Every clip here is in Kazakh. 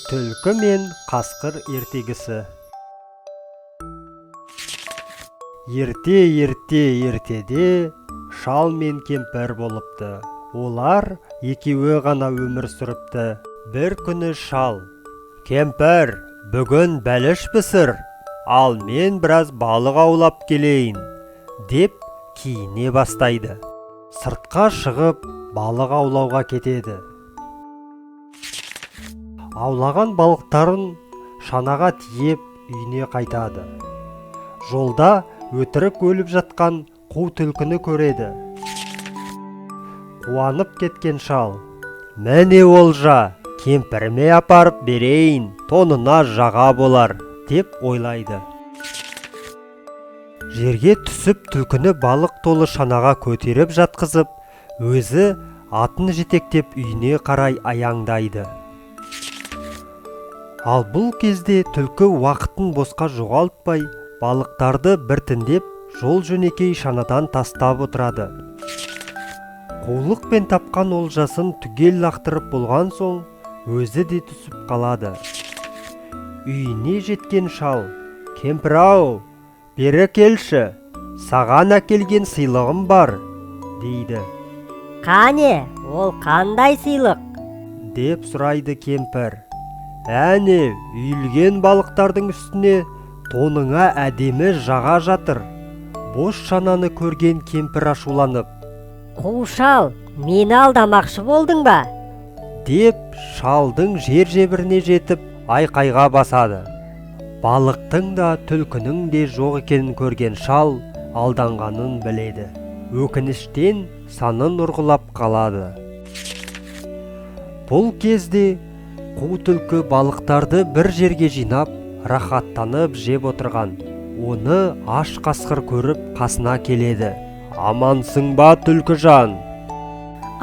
Түлкі мен қасқыр ертегісі. Ерте-ерте ертеде шал мен кемпір болыпты. Олар екеуі ғана өмір сүріпті. Бір күні шал: «Кемпір, бүгін бәліш пісір, ал мен біраз балық аулап келейін», деп киіне бастайды. Сыртқа шығып, балық аулауға кетеді. Аулаған балықтарын шанаға тиеп, үйіне қайтады. Жолда өтірік өліп жатқан қу түлкіні көреді. Қуанып кеткен шал: «Міне олжа, кемпіріме апарып берейін, тонына жаға болар», деп ойлайды. Жерге түсіп, түлкіні балық толы шанаға көтеріп жатқызып, өзі атын жетектеп үйіне қарай аяңдайды. Ал бұл кезде түлкі уақытын босқа жоғалтпай, балықтарды біртіндеп жол жөнекей шанадан тастап отырады. Қулықпен тапқан олжасын түгел лақтырып болған соң, өзі де түсіп қалады. Үйіне жеткен шал: «Кемпір-ау, бері келші, саған әкелген сыйлығым бар», дейді. Қане, ол қандай сыйлық? Деп сұрайды кемпір. «Әне, үйілген балықтардың үстіне тоныңа әдемі жаға жатыр». Бос шананы көрген кемпір ашуланып: Қу шал, мені алдамақшы болдың ба? Деп шалдың жер-жебіріне жетіп, айқайға басады. Балықтың да, түлкінің де жоқ екенін көрген шал алданғанын біледі. Өкініштен санын ұрғылап қалады. Бұл кезде қу түлкі балықтарды бір жерге жинап, рахаттанып жеп отырған. Оны аш қасқыр көріп, қасына келеді. «Амансың ба, түлкіжан?»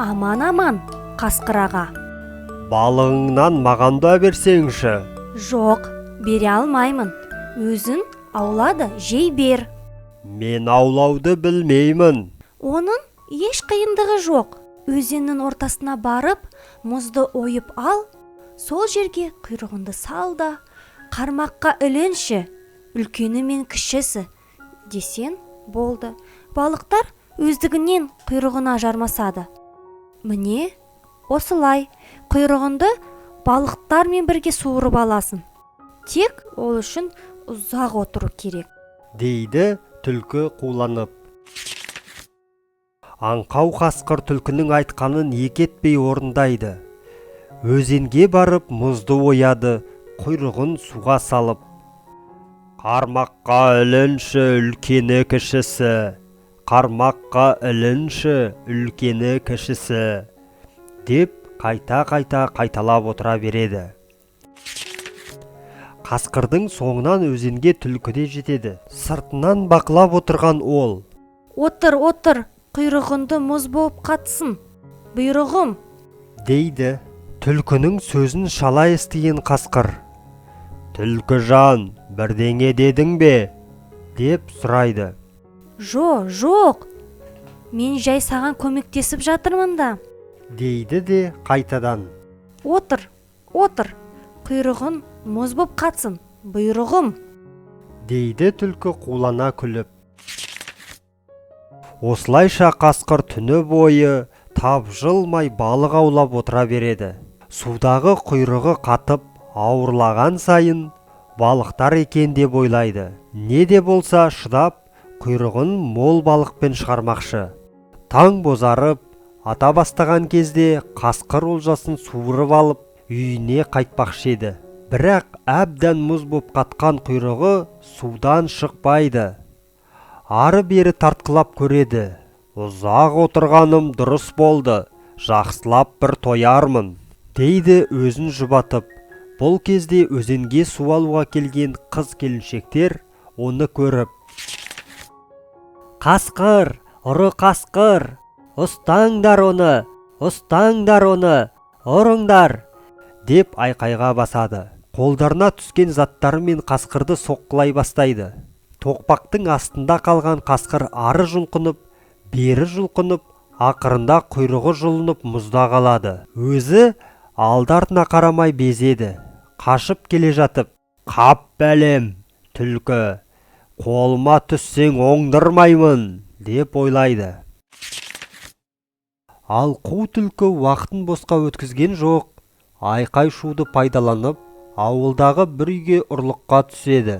Аман, аман, қасқыр аға. «Балығыңнан маған да берсеңші». Жоқ, бере алмаймын. Өзің аула да жей бер. «Мен аулауды білмеймін». Оның еш қиындығы жоқ. Өзеннің ортасына барып, мұзды ойып ал, сол жерге құйрығыңды сал да, қармаққа ілінші, үлкені мен кішісі десең болды. Балықтар өздігінен құйрығына жармасады. Міне, осылай құйрығыңды балықтармен бірге суырып аласың. Тек ол үшін ұзақ отыру керек. Дейді түлкі қуланып. Аңқау қасқыр түлкінің айтқанын екі етпей орындайды. Өзенге барып, мұзды ояды, құйрығын суға салып: «Қармаққа ілінші, үлкені кішісі, қармаққа ілінші, үлкені кішісі», деп қайта-қайта қайталап отыра береді. Қасқырдың соңынан өзенге түлкі де жетеді. Сыртынан бақылап отырған ол: «Отыр, отыр, құйрығыңды мұз болып қатсын, бұйрығым!» Дейді. Түлкінің сөзін шала естіген қасқыр: «Түлкіжан, бірдеңе дедің бе?» деп сұрайды. Жоқ, мен жай саған көмектесіп жатырмын да. Дейді де қайтадан: «Отыр, отыр, құйрығың мұз боп қатсын, бұйрығым!» Дейді түлкі қулана күліп. Осылайша қасқыр түні бойы тапжылмай балық аулап отыра береді. Судағы құйрығы қатып, ауырлаған сайын балықтар екен деп ойлайды. Не де болса шыдап, құйрығын мол балықпен шығармақшы. Таң бозарып ата бастаған кезде қасқыр олжасын суырып алып, үйіне қайтпақшы еді. Бірақ әбден мұз боп қатқан құйрығы судан шықпайды. Ары-бері тартқылап көреді. «Ұзақ отырғаным дұрыс болды, жақсылап бір тоярмын», дейді өзін жұбатып. Бұл кезде өзенге су алуға келген қыз келіншектер оны көріп: «Қасқыр, ұры қасқыр! Ұстаңдар оны, ұстаңдар оны, ұрыңдар!» Деп айқайға басады. Қолдарына түскен заттарымен қасқырды соққылай бастайды. Тоқпақтың астында қалған қасқыр ары жұлқынып, бері жұлқынып, ақырында құйрығы жұлынып, мұзда қалады. Өзі алды артына қарамай безеді. Қашып келе жатып, қап бәлем, түлкі, қолыма түссең оңдырмаймын, деп ойлайды. Ал қу түлкі уақытын босқа өткізген жоқ. Айқай-шуды пайдаланып, ауылдағы бір үйге ұрлыққа түседі.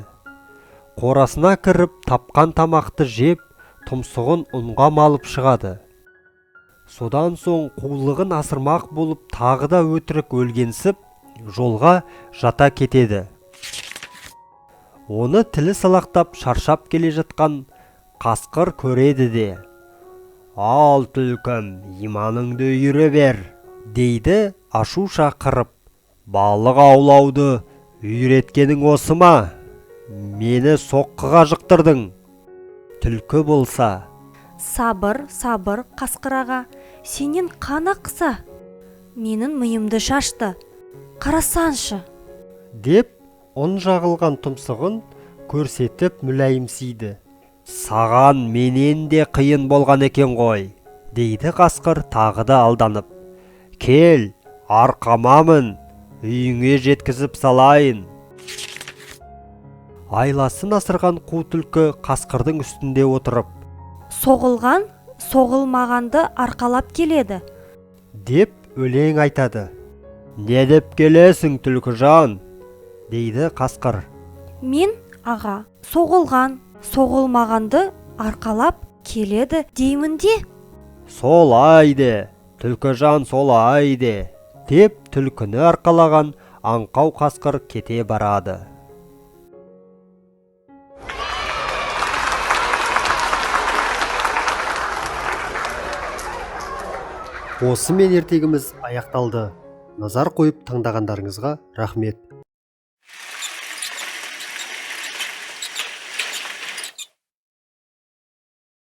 Қорасына кіріп, тапқан тамақты жеп, тұмсығын ұнға малып шығады. Содан соң қулығын асырмақ болып тағы да өтірік өлгенсіп, жолға жата кетеді. Оны тілі салақтап шаршап келе жатқан қасқыр көреді де, «Ал түлкім, иманыңды үйіре бер», дейді ашу шақырып. «Балық аулауды үйреткенің осы ма? Мені соққыға жықтырдың». Түлкі болса, Сабыр, сабыр, қасқыр аға, сенен қан ақса, менің миымды шашты. Қарасаңшы, деп ұн жағылған тұмсығын көрсетіп мүләйімсиді. Саған менен де қиын болған екен ғой, дейді қасқыр тағы да алданып. Кел, арқама мін, үйіңе жеткізіп салайын. Айласын асырған қу түлкі қасқырдың үстінде отырып, соғылған, соғылмағанды арқалап келеді, деп өлең айтады. Не деп келесің, түлкіжан, дейді қасқыр. Мен, аға, соғылған, соғылмағанды арқалап келеді деймін де. Солай де, түлкіжан, солай де, деп түлкіні арқалаған аңқау қасқыр кете барады. Осымен ертегіміз аяқталды. Назар қойып тыңдағандарыңызға рахмет.